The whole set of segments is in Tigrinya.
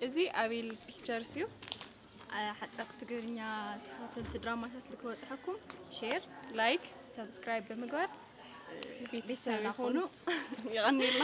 እዚ ኣቤል ፒክቸርስ እዩ። ሓፀርቲ ትግርኛ ተኸታተልቲ ድራማታት ልክበፅሐኩም ሼር፣ ላይክ፣ ሰብስክራይብ ብምግባር ቤተሰብ ይኹኑ። ይቐንየልና።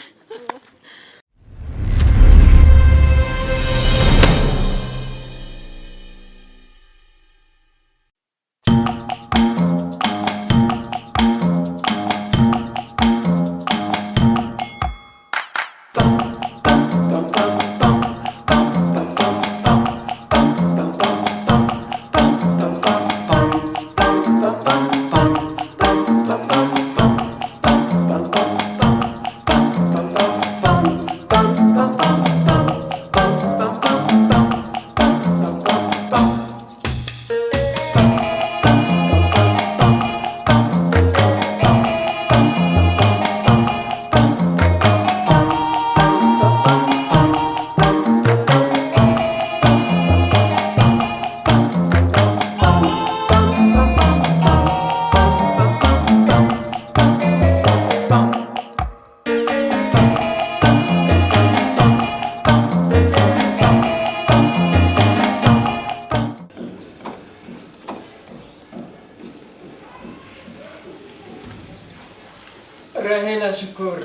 ራሄላ ሽኮር።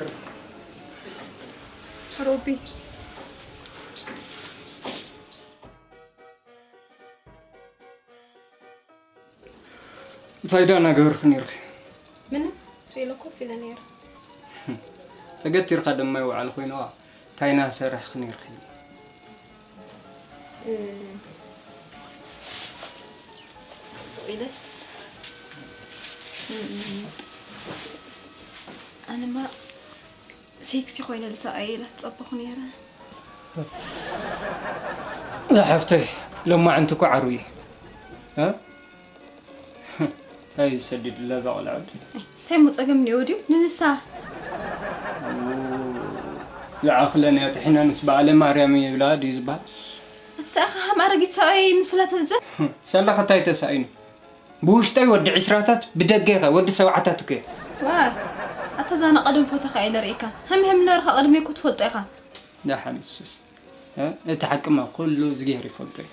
ሮቢ። እንታይ ደኣ እናገበርኺ ነይርኺ? ምንም፣ ስቕ ኢለ ኮፍ ኢለ ነይረ። ተገቲርካ ድማ ይውዓል ኮይንዋ፣ እንታይ እናሰርሕኺ ነይርኺ? እ፣ ስቕ ኢለስ፣ እ፣ ኣነማ ሴክሲ ኮይነ ልሰብኣየ ኢላ ትጸበኹ ነይረ። እዛ ሓፍተይ፣ ሎማዕንቲ እኮ ዓርቢ እዩ። እ? እንታይ እዩ ዝሰድድላ እዛ ቆልዓ ወዲ? እንታይ እሞ ጸገም እኒኦ ድዩ? ንንሳ። ዝዓኽለን እያ ጥሒና ንስ በዓለ ማርያም ይብላ ድዩ ዝበሃል? ኣቲ ሰኣኻ ሃም ኣረጊት ሰብኣይ ምስላ ተብዝሕ? ሰላኸ እንታይ ተሳኢኑ? ብውሽጠይ ወዲ ዕስራታት፣ ብደገ ኸ ወዲ ሰብዓታት እኮ እየ። ዋይ፣ ኣታ እዛ ንቐደም ፎቶኻ እየ ለርእየካ። ሃም ሃም እናበልካ ቅድመይ እኮ ትፈልጦ ኢኻ። ደሓን ንስስ፣ እ? እቲ ሓቅማ ኩሉ እግዚኣብሔር ይፈልጦ እዩ።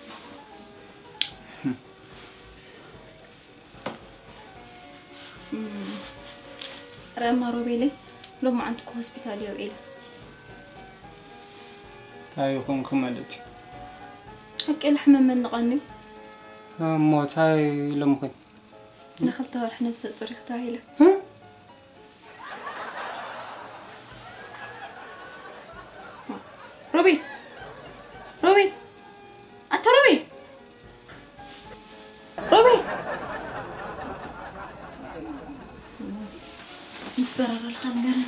እም፣ ኧረ እማ ሮቤለይ፣ ሎማዓንቲ እኮ ሆስፒታል እየ ውዒለ። እንታይ ይኹንኪ ማለት እዩ? ሓቂ ኢለ ሕመም መነቐኒ። እሞ እንታይ ኢሎምኺ? ንኽልተ ወርሒ ነብሰ ጹር ኢኺ ተባሂለ። እ? ሮቤል! ሮቤል! ኣታ ሮቤል! ሮቤል! ምስ በረረልካ ንገረኒ።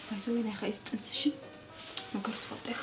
ባይዘወይ ናይ ኸይስ ጥንስሽን ነገር ትፈልጦ ኢኻ።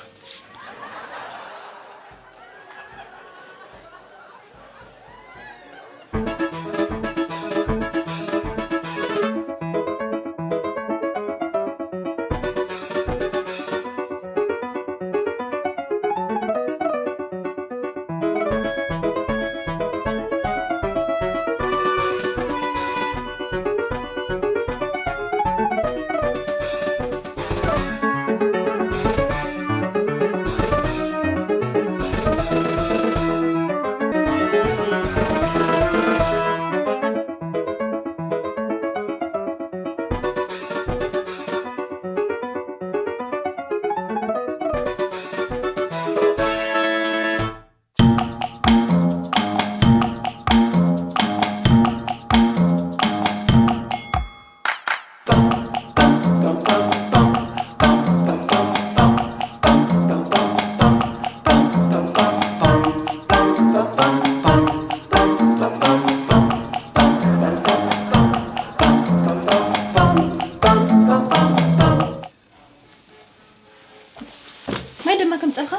ማይ ድማ ከምፀልካ?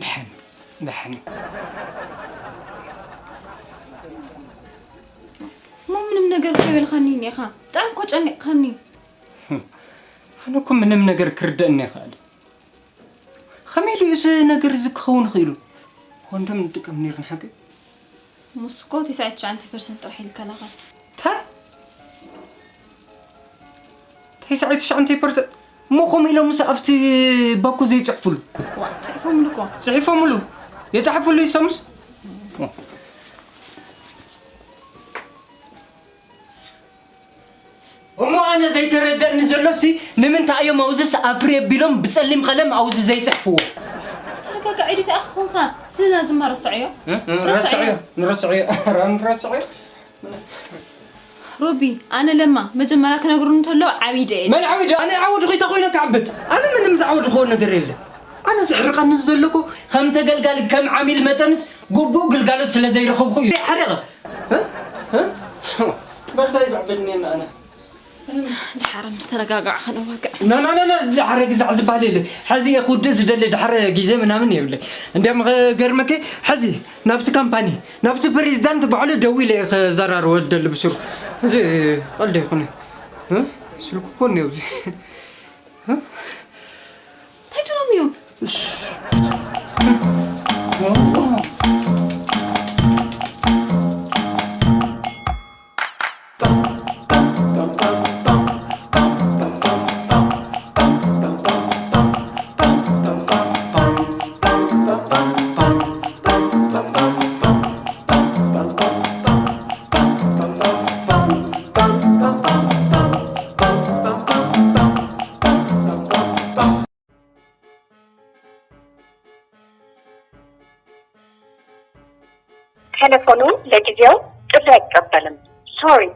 ደሓን፣ ደሓን። እሞ ምንም ነገር ከይበልካኒ እኒኻ? ብጣዕሚ እኮ ጨኒቕካኒ። ኣነ እኮ ምንም ነገር ክርደእኒ ኣይክኣልን። ከመይ ኢሉ እዩ እዚ ነገር እዚ ክኸውን ክኢሉ? ኮንዶም ንጥቀም ነይርና ሓቂ? ሙስ እኮ ተስዓን ትሽዓን ፐርሰንት ጥራሕ ኢልካ ለኻ። እንታ ተስዓይ ትሽዓተ ፐርሰንት እሞ ከምኡ ኢሎምስ ኣብቲ ባኮ ዘይፅሕፉሉ? ዋ፣ ፅሒፎምሉ እኮ። ፅሒፎምሉ? የፅሓፉሉ ይሶምስ? እሞ ኣነ ዘይተረደእኒ ዘሎሲ፣ ንምንታይ እዮም ኣብዚስ ኣፍሪ ኣቢሎም ብፀሊም ቀለም ኣብዚ ዘይፅሕፍዎ? ተረጋጋዕ ኢሉ ተኣኾንካ ስለና ዝማ ረስዐዮ። እ? እ? ረስዐዮ። ረስዐዮ። ንረስዐዮ። ኧረ ንረስዐዮ። ሮቢ፣ ኣነ ለማ መጀመርያ ክነግሩ እንተሎ ዓብደ እየ። መን ዓብደ? ኣነ ዓወድኹ ተኾይነ ክዓብድ። ኣነ ምንም ዝዓወድኹዎ ነገር የለ። ኣነ ዘሕርቐኒ ዘሎ እኮ ከም ተገልጋሊ፣ ከም ዓሚል መጠንስ ግቡእ ግልጋሎት ስለ ዘይረኸብኩ እዩ። ሓረቐ። እ? እ? በርታይ ዘዕብድኒ ኣነ። ድሓር ምስ ተረጋጋዕ ከነዋግዕ። ና፣ ና፣ ና፣ ና፣ ድሓር ግዛዕ ዝበሃል የለ። ሕዚ እየ ክውድእ ዝደሊ፣ ድሓር ግዜ ምናምን የብለይ። እንዲያም ክገርመኪ፣ ሕዚ ናብቲ ካምፓኒ፣ ናብቲ ፕሬዚዳንት ባዕሉ ደዊለ እየ ክዘራርቦ ዝደሊ ብስሩ። እዚ ቀልዲ ኣይኮነ። እ? ስልኩ እኮ እኒኦ ኣብዚ። እ? እንታይ ትብሎም እዩ? እሽ። ቴሌፎኑ ለጊዜው ጥሪ አይቀበልም። Sorry,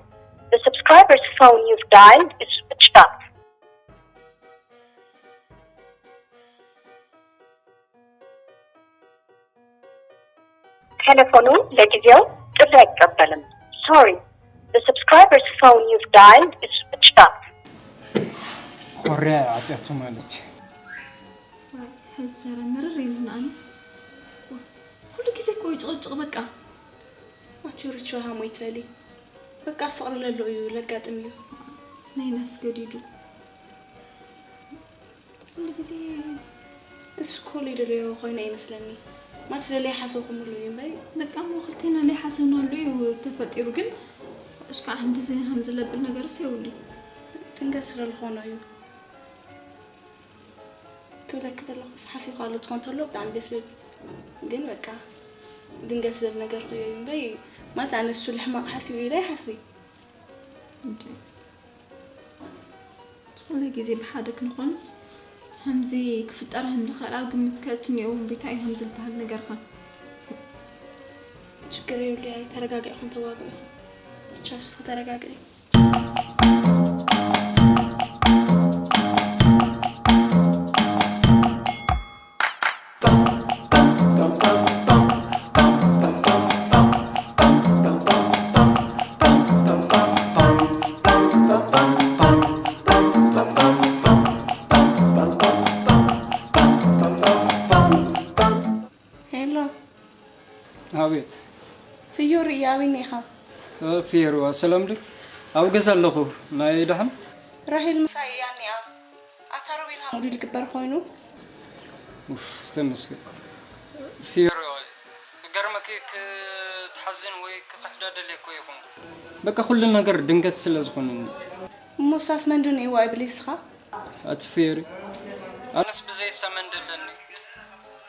the subscriber's phone you've dialed is switched off. ቴሌፎኑ ለጊዜው ጥሪ አይቀበልም። Sorry, the subscriber's phone you've dialed is switched off. ኮርያ ዓጽያቱ ማለት እዩ። ሕሰረ መረር ይልና ኣነስ ኩሉ ግዜ እኮ እዩ ጭቕጭቕ በቃ። ኣትዩ ሪቹ ሃሞይ ትበሊ። በቃ ፍቕሪ ለሎ እዩ ለጋጥም እዩ። ናይ ናስ ገዲዱ ኩሉ ግዜ እሱ እኮ ለይደለዮ ኮይኑ ኣይመስለኒ። ማለት ስለለይ ሓሰብኩምሉ እዩ እምበይ። በቃ እሞ ክልቴና ለይ ሓሰብናሉ እዩ ተፈጢሩ ግን እሽካዕ ሕንድዚ ከም ዝለብል ነገርስ የብሉን። ድንገት ስለ ዝኾኖ እዩ። ክብለኪ ከለኹ ምስ ሓሲብካ ኣሎ ትኾን ተሎ ብጣዕሚ ደስ ዝብል ግን በቃ ድንገት ዝብል ነገር ክዮ እዩ እምበይ ማለት ኣነ እሱ ልሕማቕ ሓሲቡ ኢለ ይሓስቢ። ዝኾነ ግዜ ብሓደ ክንኾንስ ከምዚ ክፍጠር ከም ዝኽእል ኣብ ግምት ከእትኒ እው ቤታ እዩ ከም ዝበሃል ነገርካ። ችግር የብሉ ኣይ ተረጋጊዕኹም ተዋግዑ። ብቻ እሱ ተረጋግዒ። ሄሎ። ኣቤት። ፍዮሪ እያ፣ ኣበይ እኒኻ? እ፣ ፍዮሪ፣ ዋ፣ ሰላም ዶ? ኣብ ገዛ ኣለኹ። ናይ ደሓን? ራሄል ምሳይ እያ እኒኣ። ኣታ ሮቤል ሃሙዲ ዝግበር ኮይኑ። ኡፍ፣ ተመስገን። ፍዮሪ፣ ዋ፣ ክገርመኪ ክትሓዝን ወይ ክኽሕዳ ደልየ እኮ ይኹን። በቃ ኩሉ ነገር ድንገት ስለ ዝኾነኒ። እሞ እሳስ መን ድንእዋ ይብል እስኻ? ኣቲ ፍዮሪ፣ ኣነስ ብዘይ እሳ መን ደለኒ?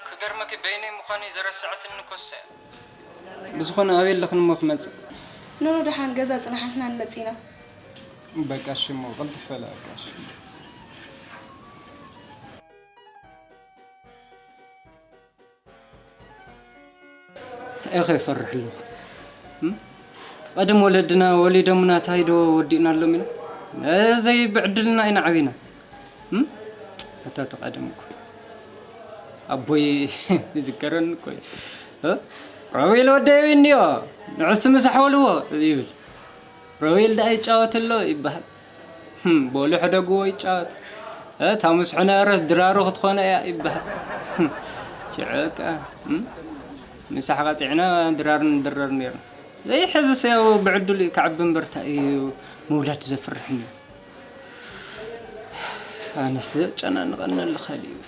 ክገርመኪ በይነይ ምዃነይ ዘረስዐትኒ እኮ እሳ እያ። ብዝኾነ ኣበይ ኣለኽን እሞ ክመጽእ? ኖኖ ደሓን ገዛ ጽናሕ ንሕና ንመጽእ ኢና። በቃ እሺ እሞ ቅልጥፍ በለ በቃ እሺ። እኸ ይፈርሕ ኣለኹ። እም? እቲ ቀደም ወለድና ወሊዶምና ታይ ዶ ወዲእናሎም ኢና? ነዘይ ብዕድልና ኢና ዓቢና። እም? ኣታ እቲ ቀደም እኮ ኣቦይ ይዝከረኒ እኮ እዩ። እ? ሮቤል ወደይ እኒኦ፣ ንዕስቲ ምሳሕ በልዎ ይብል። ሮቤል ደኣ ይጫወት ኣሎ ይበሃል። ህም፣ በሉ ሕደግዎ ይጫወት። እ፣ እታ ምስሑ ነበረት ድራሩ ክትኾነ እያ ይበሃል። ህም፣ ሽዑ ከኣ፣ ህም፣ ምሳሕ ቀጺዕና ድራር ንድረር ነይርና። ዘይሕዝስ ያው ብዕድሉ እዩ ክዓቢ እምበር፣ እንታይ እዩ ምውላድ ዘፍርሕኒ? ኣነስ ዘጨናንቐኒ ኣሎ ካልእ እዩ።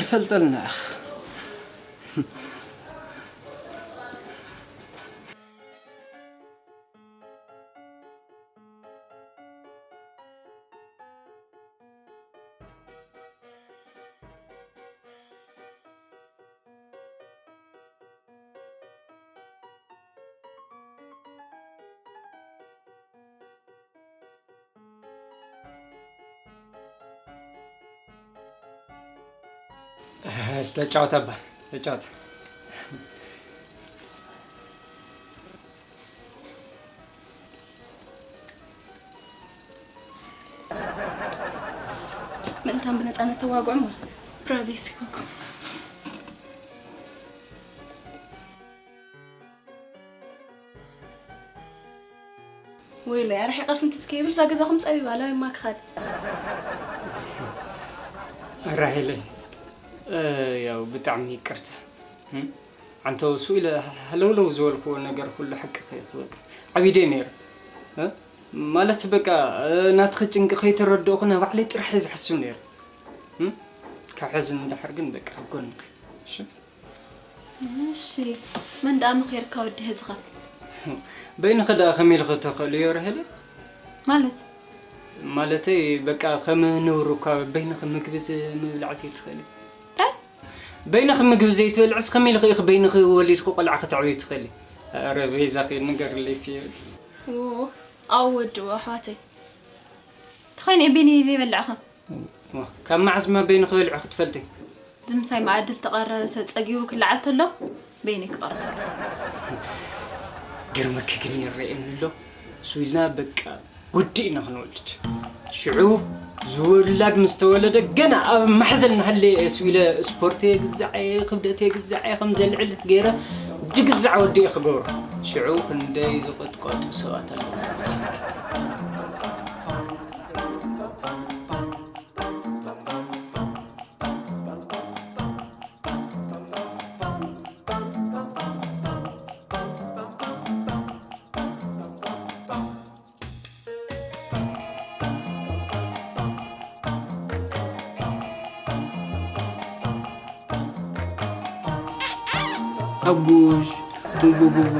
ፈልጠልና ኢኻ። ተጫወት ኣባ፣ ተጫወት። ምእንታን ብነፃነት ተዋግዑ እሞ ፕራይቬሲ ይህበኩም። ወይለይ ኣርሒቐ ፍንትት ከይብል እዛ ገዛኹም ፀቢባ ላይማ ክኻድ። ራሄለይ፣ እ፣ ያው ብጣዕሚ ይቅርታ። እም? ኣንተ እሱ ኢለ ሃለውለው ዝበልክዎ ነገር ኩሉ ሓቂ ከይክ በቃ ዓቢደ ነይረ። እ? ማለት በቃ፣ እ፣ ናትኺ ጭንቂ ከይተረድእኹ ናብ ባዕለይ ጥራሕ እየ ዝሓስብ ነይረ። እም? ካብ ሕዚ ንድሓር ግን በቃ ኣብ ጎንኺ። እሺ? እሺ፣ መን ደኣ መኺርካ ወዲ ህዝኻ? በይንኺ ደኣ ከመይ ኢልኺ ተኽእልዮ ራሄለ? ማለት? ማለተይ በቃ ከም ነውሪ እኳ በይንኺ ምግቢ ዝ-፣ ምብላዕ ዘይትኽእሊ። እንታይ? በይንኺ ምግቢ ዘይትበልዕስ ከመይ ኢልኺ ኢኺ በይንኺ ወሊድኪ ቆልዓ ከተዕብዩ ትኽእሊ? ኧረ በይዛኺ ንገርለይ ፊዮሪ። ዎ፣ ኣው ወድኡ ኣሕዋተይ። ተኾይነ በይነይ ዘይበላዕኻ? ዋ፣ ካብ መዓዝ እማ በይንኺ በሊዕኺ ትፈልጢ? እዚ ምሳይ መኣዲ ዝተቐረበ ሰብ ጸጊቡ ክለዓል ተሎ በይነይ ክቐርብ ተሎ። ግርምኪ ግን ይረኣየኒ ኣሎ። እሱ ኢልና በቃ ወዲ ኢና ክንወልድ። ሽዑ ዝውላድ ምስ ተወለደ ገና ኣብ ማሕዘል እናሃለየ እሱ ኢለ ስፖርት የግዛዕ እየ፣ ክብደት የግዛዕ እየ፣ ከም ዘልዕል ገይረ ድግዛዕ ወዲ እየ ክገብሮ። ሽዑ ክንደይ ዝቕጥቀጡ ሰባት ኣለዉ መሲልኪ። ኣቡሽ፣ ቡቡቡቡ።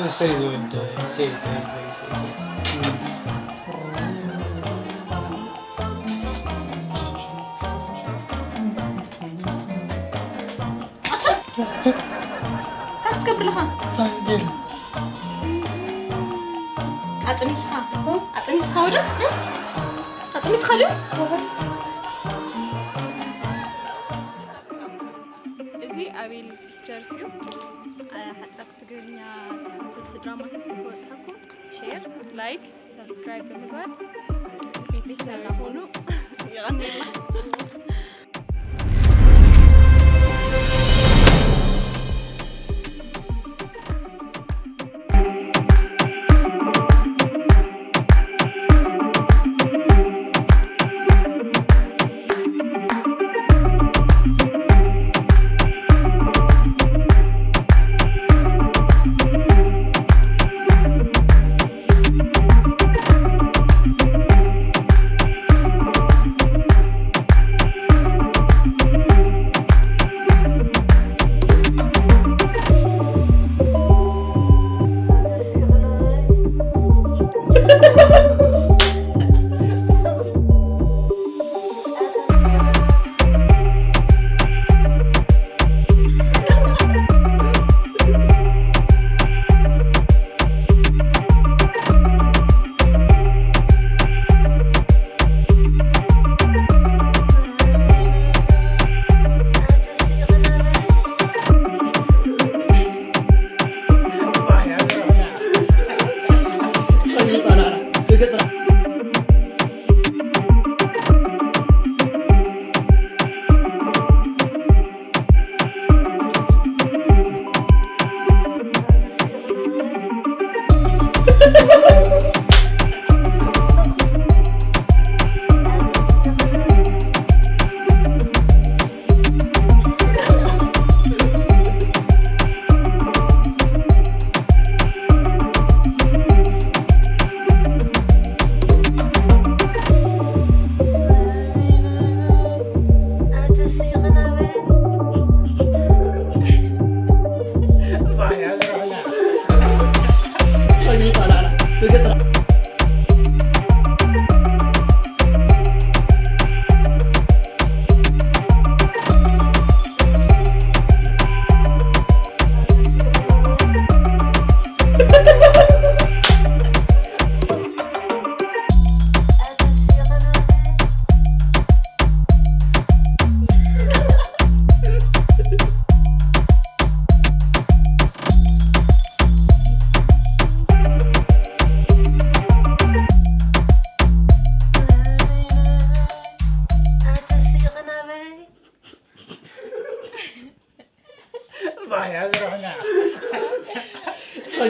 እሰይ ዝወደ፣ እሰይ፣ እሰይ፣ እሰይ፣ እሰይ፣ እሰይ። እንታይ ክትገብር ኣለኻ? ፋንጌል። ኣጥኒስኻ፣ ኣጥኒስኻ ወደ? ኣጥኒስኻ ድዩ? እዚ ኣቤል ፒክቸርስ እዩ። ሓፀርቲ ትግርኛ ተኸታተልቲ ድራማታት ክበፅሐኩም ሼር፣ ላይክ፣ ሰብስክራይብ ብምግባር ቤተሰብና ሁኑ። የቐንየልና።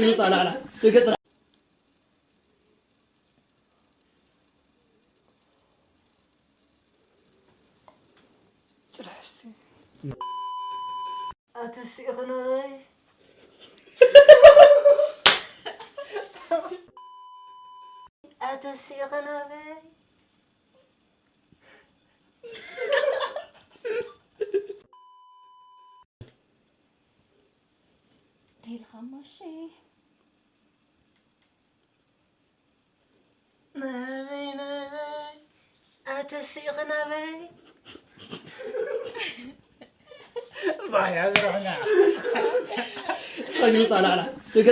ይውጻእ ላዕላ። ደገ ጽላዕ። ጽላሕ እስቲ። ኣተሲእኺ ናበይ? ኣተሲእኺ ናበይ? ዲልኻ ማሺ። ናበይ፣ ናበይ? ኣተሲእኺ ናበይ? ባያ ዝረሕና። ጸኒሑ ጻላዕላ። ደገ